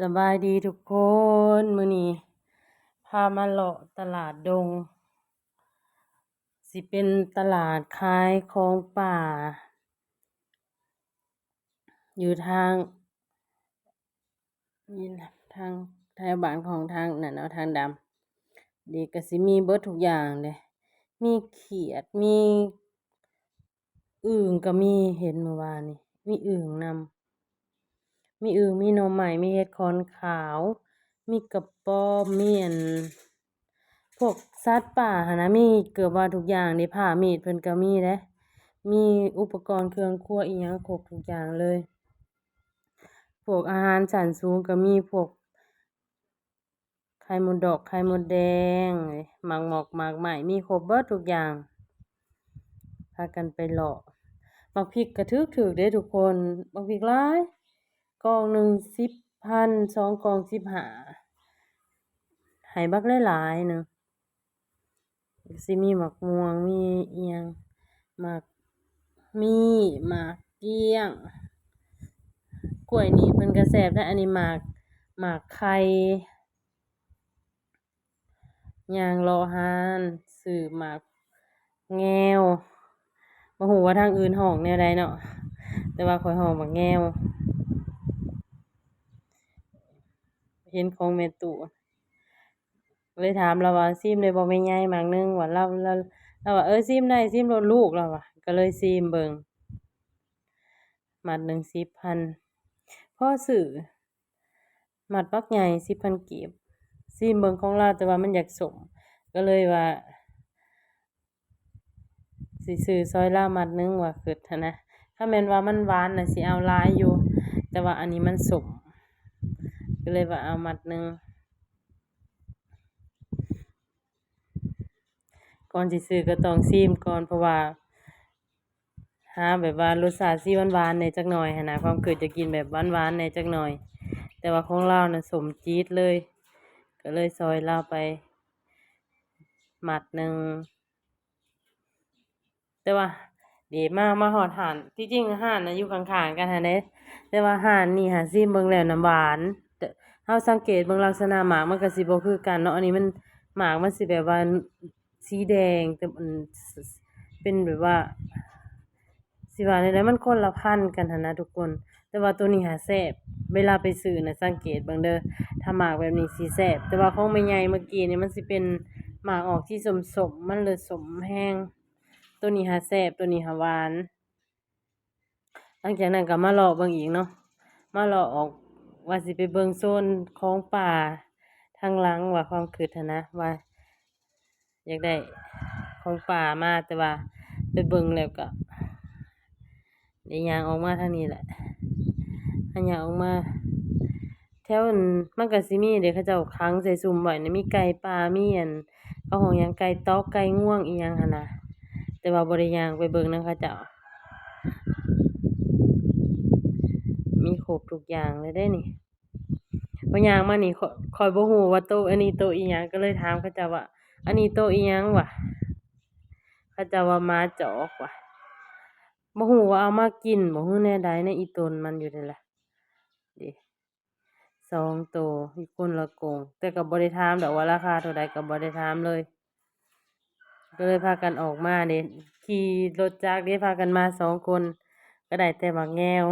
ສະບາຍດີທຸກຄົນ, ມື້ນີ້ພາມາເລາະຕະຫຼາດດົງ ຊິເປັນຕະຫຼາດຂາຍຂອງປ່າ ຢູ່ທາງ ນີ້ນະ ທາງ ແຖວບ້ານຂອງທາງນັ້ນເນາະ ທາງດຳ ນີ້ກໍຊິມີເບິດທຸກຢ່າງເດ້ ມີຂຽດ ມີ ອຶ່ງກໍມີ ເຫັນມື້ວານນີ້ ມີອຶ່ງນຳ ມີອຶ່ງ ມີໜໍ່ໄມ້ ມີເຫັດຂອນຂາວ ມີກະປອມ ມີອັນ ພວກສັດປ່າຫັ້ນນະ ມີເກືອບວ່າທຸກຢ່າງເດ້ ຜ້າມີດເພິ່ນກໍມີເດ້ ມີອຸປະກອນເຄື່ອງຄົວອີ່ຫຍັງຄົບທຸກຢ່າງເລີຍ ພວກອາຫານຊັ້ນສູງກໍມີ ພວກ ໄຂ່ມົດດອກ ໄຂ່ມົດແດງ ໝາກໝອກ ໝາກໄມ້ ມີຄົບເບິດທຸກຢ່າງ ພາກັນໄປເລາະ ໝາກພິກກໍຖືກໆເດ້ທຸກຄົນ ໝາກພິກຫຼາຍ ກ່ອງໜຶ່ງສິບພັນ ສອງກ່ອງສິບຫ້າ ໃຫ້ບັກຫຼາຍໆໜຶ່ງ ຊິມີໝາກມ່ວງ ມີອີ່ຫຍັງ ໝາກມີ້ ໝາກກ້ຽງ ກ້ວຍນີ້ເພິ່ນກໍແຊບເດ້ ອັນນີ້ໝາກ ໝາກໄຂ່ ຍ່າງເລາະຮ້ານ ຊື້ໝາກແງວ ບໍ່ຮູ້ວ່າທາງອື່ນຮ້ອງແນວໃດເນາະ ແຕ່ວ່າຂ້ອຍຮ້ອງໝາກແງວ ເຫັນຂອງແມ່ຕູ້ ເລີຍຖາມລາວວ່າ ຊີມໄດ້ບໍ່ແມ່ໃຫຍ່ ໝາກໜຶ່ງວ່າ ລາວ ລາວ ລາວວ່າ ເອີ ຊີມໄດ້ ຊີມໂລດລູກ ລາວວ່າ ກໍເລີຍຊີມເບິ່ງ ມັດໜຶ່ງສິບພັນ ພໍຊື້ ມັດບັກໃຫຍ່ສິບພັນກີບ ຊີມເບິ່ງຂອງລາວ ແຕ່ວ່າມັນຢາກສົ້ມ ກໍເລີຍວ່າ ຊິຊື້ຊ່ອຍລາວມັດໜຶ່ງວ່າ ຄຶດຫັ້ນນະ ຄັນແມ່ນວ່າມັນຫວານນະ ຊິເອົາຫຼາຍຢູ່ ແຕ່ວ່າອັນນີ້ມັນສົ້ມ ກໍເລີຍວ່າເອົາມັດໜຶ່ງ ກ່ອນຊິຊື້ກໍຕ້ອງຊີມກ່ອນ ເພາະວ່າຫາແບບວ່າລົດຊາດຊິຫວານໆແດ່ຈັກໜ່ອຍຫັ້ນນະ ຄວາມຄຶດຢາກກິນແບບຫວານໆແດ່ຈັກໜ່ອຍ ແຕ່ວ່າຂອງລາວນະສົ້ມຈີດເລີຍ ກໍເລີຍຊ່ອຍລາວໄປມັດໜຶ່ງ. ແຕ່ວ່າ ເດ ມາ ມາຮອດຮ້ານ ທີ່ຈິງຮ້ານນະຢູ່ຂ້າງໆກັນຫັ້ນເດ້ ແຕ່ວ່າຮ້ານນີ້ຫາຊີມເບິ່ງແລ້ວນະຫວານ ເຮົາສັງເກດເບິ່ງລັກສະນະໝາກມັນກໍຊິບໍ່ຄືກັນເນາະ ອັນນີ້ມັນ ໝາກມັນຊິແບບວ່າສີແດງ ແຕ່ ເປັນແບບວ່າ ຊິວ່າແນວໃດ ມັນຄົນລະພັນກັນຫັ້ນນະທຸກຄົນ ແຕ່ວ່າໂຕນີ້ຫາແຊບ ເວລາໄປຊື້ນະ ສັງເກດເບິ່ງເດີ ຖ້າໝາກແບບນີ້ຊິແຊບ ແຕ່ວ່າຂອງແມ່ໃຫຍ່ເມື່ອກີ້ນີ້ ມັນຊິເປັນໝາກອອກສີສົ້ມໆ ມັນເລີຍສົ້ມແຮງ ໂຕນີ້ຫາແຊບ ໂຕນີ້ຫາຫວານ. ຫຼັງຈາກນັ້ນກໍມາເລາະເບິ່ງອີກເນາະ ມາເລາະອອກ ວ່າຊິໄປເບິ່ງໂຊນຂອງປ່າທາງຫຼັງ ວ່າຄວາມຄຶດຫັ້ນນະ ວ່າ ຢາກໄດ້ຂອງປ່າມາ ແຕ່ວ່າໄປເບິ່ງແລ້ວກໍ ໄດ້ຍ່າງອອກມາທາງນີ້ແຫຼະ ຫາຍ່າງອອກມາ ແຖວນັ້ນມັນກໍຊິມີເດ້ ເຂົາເຈົ້າຂັງໃສ່ຊຸ່ມໄວ້ນະ ມີໄກ່ປ່າ ມີອັນ ເຂົາຮ້ອງຫຍັງ ໄກ່ຕອກ ໄກ່ງວງ ອີ່ຫຍັງຫັ້ນນະ ແຕ່ວ່າບໍ່ໄດ້ຍ່າງໄປເບິ່ງນຳເຂົາເຈົ້າ ມີຄົບທຸກຢ່າງເລີຍເດ້ນີ້. ພໍຍ່າງມານີ້ ຂ້ອຍ ຂ້ອຍບໍ່ຮູ້ວ່າໂຕອັນນີ້ໂຕອີ່ຫຍັງ ກໍເລີຍຖາມເຂົາເຈົ້າວ່າ ອັນນີ້ໂຕອີ່ຫຍັງຫວາ ເຂົາເຈົ້າວ່າໝາຈອກຫວາ ບໍ່ຮູ້ວ່າເອົາມາກິນບໍ່ ຫຼືແນວໃດ ໃນອີ່ຕົນມັນຢູ່ນີ້ແຫຼະ ເດ ສອງໂຕ ຢູ່ຄົນລະກົງ ແຕ່ກໍບໍ່ໄດ້ຖາມດອກວ່າລາຄາເທົ່າໃດ ກໍບໍ່ໄດ້ຖາມເລີຍ. ກໍເລີຍພາກັນອອກມາເດ້ ຂີ່ລົດຈັກເດ້ ພາກັນມາສອງຄົນ ກໍໄດ້ແຕ່ໝາກແງວ